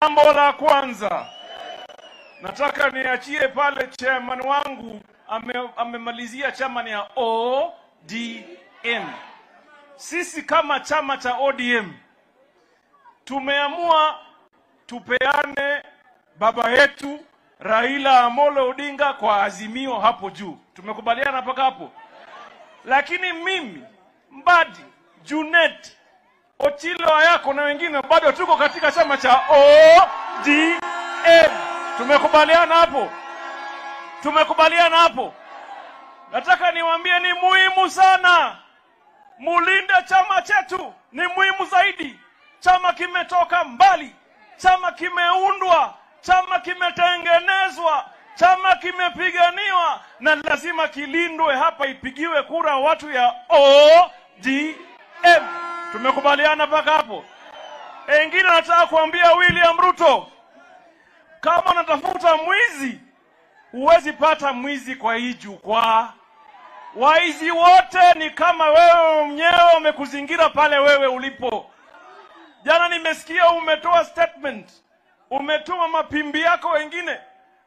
Jambo la kwanza, nataka niachie pale chairman wangu amemalizia chama ni ya ODM. Sisi kama chama cha ODM tumeamua tupeane baba yetu Raila Amolo Odinga kwa Azimio hapo juu. Tumekubaliana mpaka hapo. Lakini mimi, Mbadi, Junet, Ochilo Ayako na wengine bado tuko katika chama cha ODM. Tumekubaliana hapo. Tumekubaliana hapo. Nataka niwaambie ni muhimu sana mulinde chama chetu, ni muhimu zaidi. Chama kimetoka mbali, chama kimeundwa, chama kimetengenezwa, chama kimepiganiwa, na lazima kilindwe hapa, ipigiwe kura watu ya ODM. Tumekubaliana mpaka hapo. Engine nataka kuambia William Ruto, kama unatafuta mwizi, huwezi pata mwizi kwa hii jukwaa. Waizi wote ni kama wewe mwenyewe umekuzingira pale wewe ulipo. Jana nimesikia umetoa statement, umetuma mapimbi yako wengine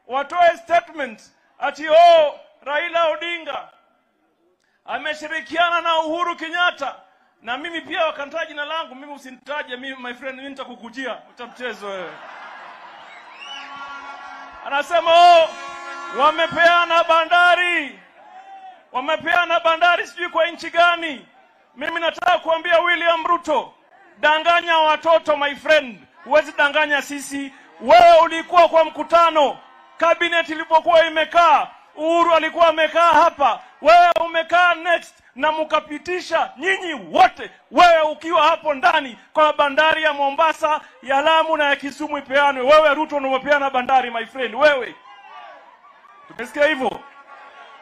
watoe statement ati oh, Raila Odinga ameshirikiana na Uhuru Kenyatta, na mimi pia wakanitaja jina langu. Mimi usinitaje mimi my friend, mimi nitakukujia utamchezo wewe. Anasema oh, wamepeana bandari, wamepeana bandari sijui kwa nchi gani. Mimi nataka kuambia William Ruto, danganya watoto my friend, huwezi danganya sisi. Wewe ulikuwa kwa mkutano, cabinet ilipokuwa imekaa, Uhuru alikuwa amekaa hapa, wewe umekaa next, na mkapitisha nyinyi wote, wewe ukiwa hapo ndani, kwa bandari ya Mombasa, ya Lamu na ya Kisumu ipeanwe. Wewe Ruto umepeana bandari my friend, wewe. Tumesikia hivyo?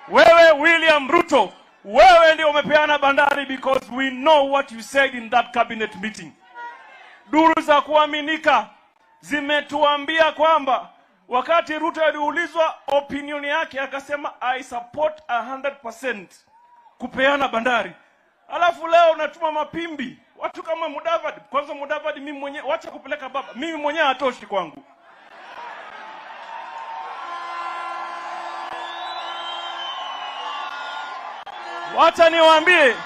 Wewe William Ruto, wewe ndio umepeana bandari, because we know what you said in that cabinet meeting. Duru za kuaminika zimetuambia kwamba wakati Ruto aliulizwa opinion yake akasema I support 100% kupeana bandari. Alafu leo unatuma mapimbi watu kama Mudavadi. Kwanza Mudavadi mimi mwenyewe, wacha kupeleka baba, mimi mwenyewe hatoshi kwangu. Wacha niwaambie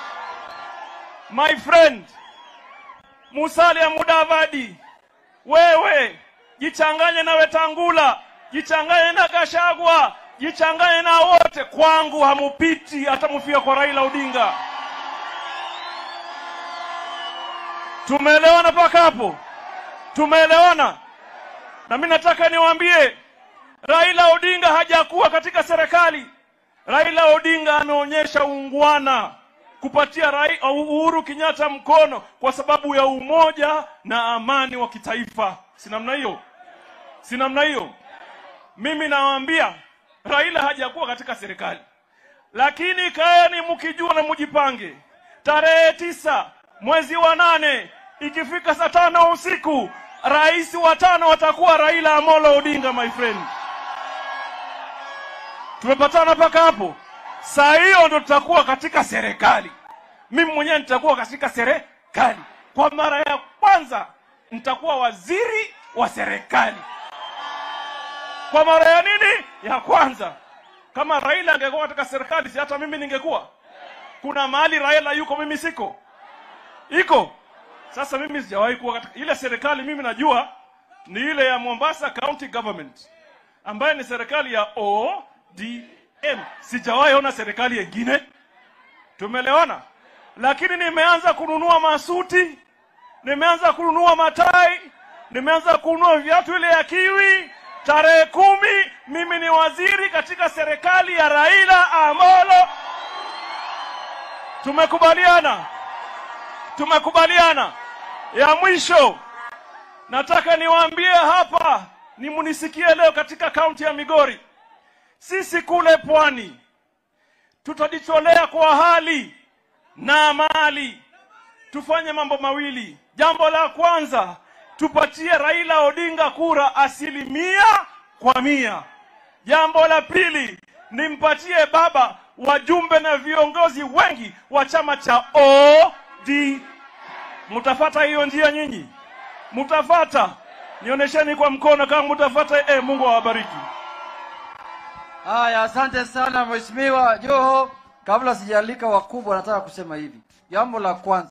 my friend Musalia Mudavadi, wewe jichanganye na Wetangula, jichanganye na Gachagua, jichanganye na wote, kwangu hamupiti hata mfia kwa Raila Odinga. Tumeelewana paka hapo? Tumeelewana? Na mimi nataka niwaambie Raila Odinga hajakuwa katika serikali. Raila Odinga ameonyesha uungwana kupatia Uhuru Kenyatta mkono kwa sababu ya umoja na amani wa kitaifa. Si namna hiyo? Si namna hiyo? Mimi nawaambia Raila hajakuwa katika serikali. Lakini kaeni mkijua na mjipange. Tarehe 9 mwezi wa 8 ikifika saa 5 usiku, rais wa 5 atakuwa Raila Amolo Odinga my friend. Tumepatana mpaka hapo? Saa hiyo ndo tutakuwa katika serikali. Mimi mwenyewe nitakuwa katika serikali. Kwa mara ya kwanza nitakuwa waziri wa serikali. Kwa mara ya nini? Ya kwanza. Kama Raila angekuwa katika serikali, si hata mimi ningekuwa. Kuna mahali Raila yuko mimi siko. Iko. Sasa mimi sijawahi kuwa katika ile serikali. Mimi najua ni ile ya Mombasa County Government, ambaye ni serikali ya ODM. Sijawahi ona serikali nyingine. Tumeelewana? Lakini nimeanza kununua masuti, nimeanza kununua matai, nimeanza kununua viatu ile ya kiwi. Tarehe 10 mimi ni waziri katika serikali ya Raila Amolo. Tumekubaliana? Tumekubaliana? Ya mwisho nataka niwaambie hapa, ni munisikie leo katika kaunti ya Migori. Sisi kule pwani tutajitolea kwa hali na mali. Tufanye mambo mawili. Jambo la kwanza, tupatie Raila Odinga kura 100%. Jambo la pili, nimpatie baba wajumbe na viongozi wengi wa chama cha ODM. Mutafata hiyo njia nyinyi? Mutafata? Nionyesheni kwa mkono kama mtafuata. Mungu awabariki. Haya, asante sana Mheshimiwa Joho. Kabla sijaalika wakubwa, nataka kusema hivi. Jambo la kwanza